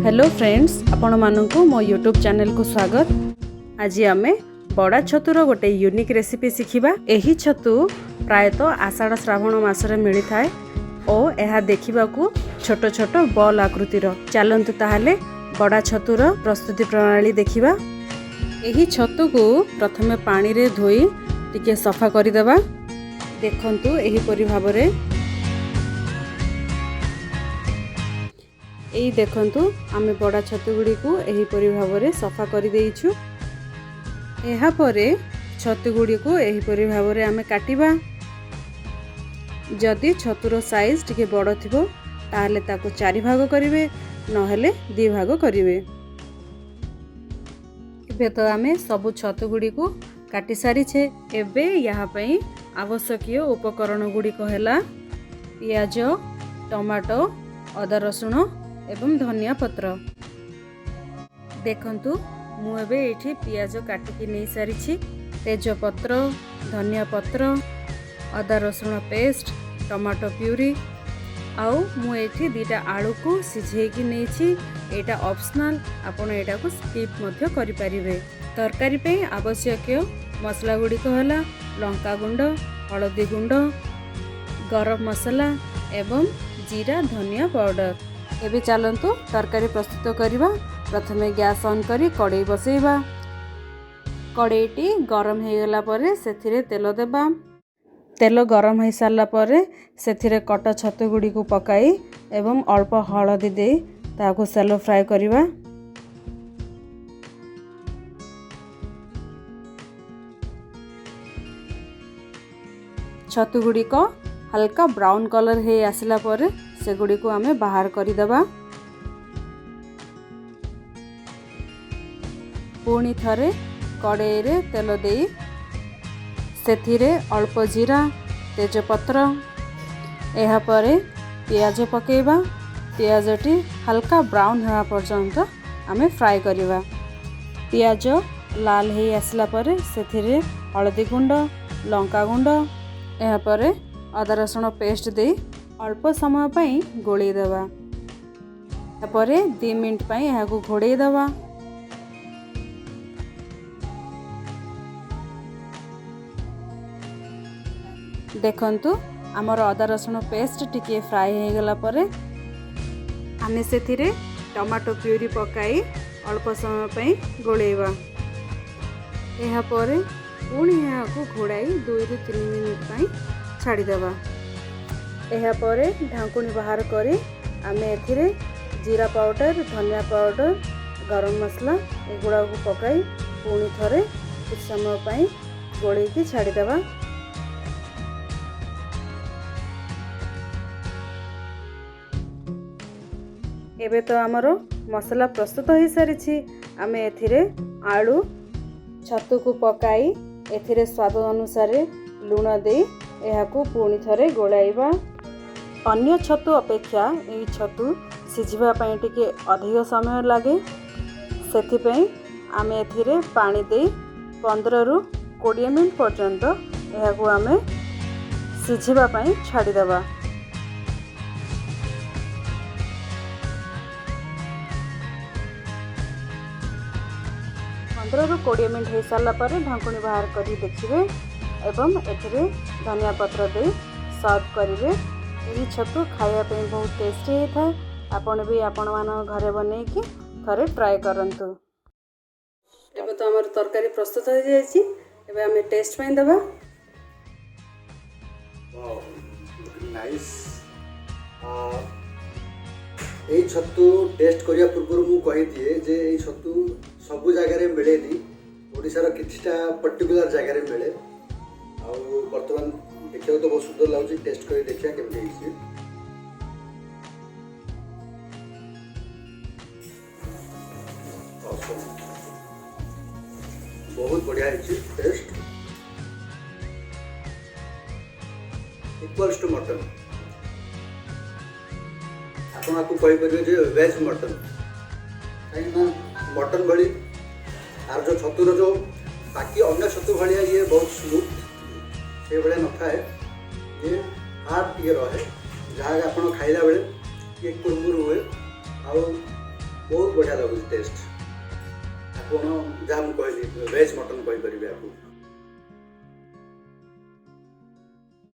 Hello friends, ଆପଣମାନଙ୍କୁ ମୋ YouTube ଚ୍ୟାନେଲକୁ ସ୍ୱାଗତ। ଆଜି ଆମେ ବଡ଼ା ଛତୁର ଗୋଟେ ୟୁନିକ୍ ରେସିପି ଶିଖିବା। ଏହି ଛତୁ ପ୍ରାୟତଃ ଆଷାଢ଼ ଶ୍ରାବଣ ମାସରେ ମିଳିଥାଏ ଓ ଏହା ଦେଖିବାକୁ ଛୋଟ ଛୋଟ ବଲ୍ ଆକୃତିର। ଚାଲନ୍ତୁ ତାହେଲେ ବଡ଼ା ଛତୁର ପ୍ରସ୍ତୁତି ପ୍ରଣାଳୀ ଦେଖିବା। ଏହି ଛତୁକୁ ପ୍ରଥମେ ପାଣିରେ ଧୋଇ ଟିକେ ସଫା କରିଦେବା। ଦେଖନ୍ତୁ, ଏହିପରି ଭାବରେ। ଏଇ ଦେଖନ୍ତୁ, ଆମେ ବଡ଼ା ଛତୁ ଗୁଡ଼ିକୁ ଏହିପରି ଭାବରେ ସଫା କରିଦେଇଛୁ। ଏହାପରେ ଛତୁ ଗୁଡ଼ିକୁ ଏହିପରି ଭାବରେ ଆମେ କାଟିବା। ଯଦି ଛତୁର ସାଇଜ୍ ଟିକେ ବଡ଼ ଥିବ, ତାହେଲେ ତାକୁ ଚାରି ଭାଗ କରିବେ, ନହେଲେ ଦୁଇ ଭାଗ କରିବେ। ଏବେ ତ ଆମେ ସବୁ ଛତୁ ଗୁଡ଼ିକୁ କାଟି ସାରିଛେ। ଏବେ ଏହା ପାଇଁ ଆବଶ୍ୟକୀୟ ଉପକରଣ ଗୁଡ଼ିକ ହେଲା ପିଆଜ, ଟମାଟୋ, ଅଦା ରସୁଣ ଏବଂ ଧନିଆ ପତ୍ର। ଦେଖନ୍ତୁ, ମୁଁ ଏବେ ଏଇଠି ପିଆଜ କାଟିକି ନେଇସାରିଛି। ତେଜପତ୍ର, ଧନିଆ ପତ୍ର, ଅଦା ରସୁଣ ପେଷ୍ଟ, ଟମାଟୋ ପ୍ୟୁରି ଆଉ ମୁଁ ଏଇଠି ଦୁଇଟା ଆଳୁକୁ ସିଝେଇକି ନେଇଛି। ଏଇଟା ଅପସନାଲ୍, ଆପଣ ଏଇଟାକୁ ସ୍କିପ୍ ମଧ୍ୟ କରିପାରିବେ। ତରକାରୀ ପାଇଁ ଆବଶ୍ୟକୀୟ ମସଲା ଗୁଡ଼ିକ ହେଲା ଲଙ୍କା ଗୁଣ୍ଡ, ହଳଦୀ ଗୁଣ୍ଡ, ଗରମ ମସଲା ଏବଂ ଜିରା ଧନିଆ ପାଉଡ଼ର। ଏବେ ଚାଲନ୍ତୁ ତରକାରୀ ପ୍ରସ୍ତୁତ କରିବା। ପ୍ରଥମେ ଗ୍ୟାସ୍ ଅନ୍ କରି କଡ଼େଇ ବସେଇବା। କଡ଼େଇଟି ଗରମ ହେଇଗଲା ପରେ ସେଥିରେ ତେଲ ଦେବା। ତେଲ ଗରମ ହୋଇସାରିଲା ପରେ ସେଥିରେ କଟା ଛତୁ ଗୁଡ଼ିକୁ ପକାଇ ଏବଂ ଅଳ୍ପ ହଳଦୀ ଦେଇ ତାହାକୁ ସାଲୋ ଫ୍ରାଏ କରିବା। ଛତୁ ଗୁଡ଼ିକ ହାଲକା ବ୍ରାଉନ୍ କଲର୍ ହେଇ ଆସିଲା ପରେ ସେଗୁଡ଼ିକୁ ଆମେ ବାହାର କରିଦେବା। ପୁଣି ଥରେ କଡ଼େଇରେ ତେଲ ଦେଇ ସେଥିରେ ଅଳ୍ପ ଜିରା, ତେଜପତ୍ର, ଏହାପରେ ପିଆଜ ପକାଇବା। ପିଆଜଟି ହାଲକା ବ୍ରାଉନ୍ ହେବା ପର୍ଯ୍ୟନ୍ତ ଆମେ ଫ୍ରାଏ କରିବା। ପିଆଜ ଲାଲ ହେଇ ଆସିଲା ପରେ ସେଥିରେ ହଳଦୀ ଗୁଣ୍ଡ, ଲଙ୍କା ଗୁଣ୍ଡ, ଏହାପରେ ଅଦା ରସୁଣ ପେଷ୍ଟ ଦେଇ ଅଳ୍ପ ସମୟ ପାଇଁ ଗୋଳେଇ ଦେବା। ତାପରେ 2 ମିନିଟ୍ ପାଇଁ ଏହାକୁ ଘୋଡ଼େଇ ଦେବା। ଦେଖନ୍ତୁ, ଆମର ଅଦା ରସୁଣ ପେଷ୍ଟ ଟିକିଏ ଫ୍ରାଏ ହେଇଗଲା ପରେ ଆମେ ସେଥିରେ ଟମାଟୋ ପ୍ୟୁରି ପକାଇ ଅଳ୍ପ ସମୟ ପାଇଁ ଗୋଳେଇବା। ଏହାପରେ ପୁଣି ଏହାକୁ ଘୋଡ଼ାଇ 2ରୁ 3 ମିନିଟ୍ ପାଇଁ ଛାଡ଼ିଦେବା। ଏହାପରେ ଢାଙ୍କୁଣୀ ବାହାର କରି ଆମେ ଏଥିରେ ଜିରା ପାଉଡ଼ର, ଧନିଆ ପାଉଡ଼ର, ଗରମ ମସଲା ଏଗୁଡ଼ାକୁ ପକାଇ ପୁଣି ଥରେ କିଛି ସମୟ ପାଇଁ ଗୋଳେଇକି ଛାଡ଼ିଦେବା। ଏବେ ତ ଆମର ମସଲା ପ୍ରସ୍ତୁତ ହୋଇସାରିଛି। ଆମେ ଏଥିରେ ଆଳୁ, ଛତୁକୁ ପକାଇ ଏଥିରେ ସ୍ୱାଦ ଅନୁସାରେ ଲୁଣ ଦେଇ ଏହାକୁ ପୁଣି ଥରେ ଗୋଳାଇବା। ଅନ୍ୟ ଛତୁ ଅପେକ୍ଷା ଏହି ଛତୁ ସିଝିବା ପାଇଁ ଟିକେ ଅଧିକ ସମୟ ଲାଗେ। ସେଥିପାଇଁ ଆମେ ଏଥିରେ ପାଣି ଦେଇ 15ରୁ 20 ମିନିଟ୍ ପର୍ଯ୍ୟନ୍ତ ଏହାକୁ ଆମେ ସିଝିବା ପାଇଁ ଛାଡ଼ିଦେବା। 15ରୁ 20 ମିନିଟ୍ ହେଇସାରିଲା ପରେ ଢାଙ୍କୁଣୀ ବାହାର କରି ଦେଖିବେ ଏବଂ ଏଥିରେ ଧନିଆ ପତ୍ର ଦେଇ ସର୍ଭ କରିବେ। ଏହି ଛତୁ ଖାଇବା ପାଇଁ ବହୁତ ଟେଷ୍ଟି ହେଇଥାଏ। ଆପଣ ବି ଆପଣମାନଙ୍କ ଘରେ ବନେଇକି ଥରେ ଟ୍ରାଏ କରନ୍ତୁ। ଏବେ ତ ଆମର ତରକାରୀ ପ୍ରସ୍ତୁତ ହୋଇଯାଇଛି। ଏବେ ଆମେ ଟେଷ୍ଟ ପାଇଁ ଦେବା। ନାଇସ୍। ଏଇ ଛତୁ ଟେଷ୍ଟ କରିବା ପୂର୍ବରୁ ମୁଁ କହିଦିଏ ଯେ ଏଇ ଛତୁ ସବୁ ଜାଗାରେ ମିଳେନି, ଓଡ଼ିଶାର କିଛିଟା ପର୍ଟିକୁଲାର ଜାଗାରେ ମିଳେ। ଆଉ ବର୍ତ୍ତମାନ ଦେଖିବାକୁ ତ ବହୁତ ସୁନ୍ଦର ଲାଗୁଛି। ଟେଷ୍ଟ କରି ଦେଖିବା କେମିତି ହେଇଛି। Awesome. ବହୁତ ବଢ଼ିଆ ହେଇଛି। Test equals to mutton. ଆପଣ ଆକୁ କହିପାରିବେ ଯେ ଭେଜ୍ ମଟନ୍, କାହିଁକିନା ମଟନ୍ ଭଳି ଆର ଯେଉଁ ଛତୁର ଯେଉଁ ବାକି ଅନ୍ୟ ଛତୁ ଭଳିଆ ଇଏ ବହୁତ ସ୍ମୁଥ୍ ସେଇଭଳିଆ ନଥାଏ। ଇଏ ହାର୍ଡ଼ ଟିକେ ରହେ, ଯାହା ଆପଣ ଖାଇଲା ବେଳେ ଟିକେ କୁରମୁର ହୁଏ। ଆଉ ବହୁତ ବଢ଼ିଆ ଲାଗୁଛି ଟେଷ୍ଟ। ଆପଣ ଯାହା ମୁଁ କହିଲି, ଭେଜ୍ ମଟନ୍ କହିପାରିବେ ଆକୁ।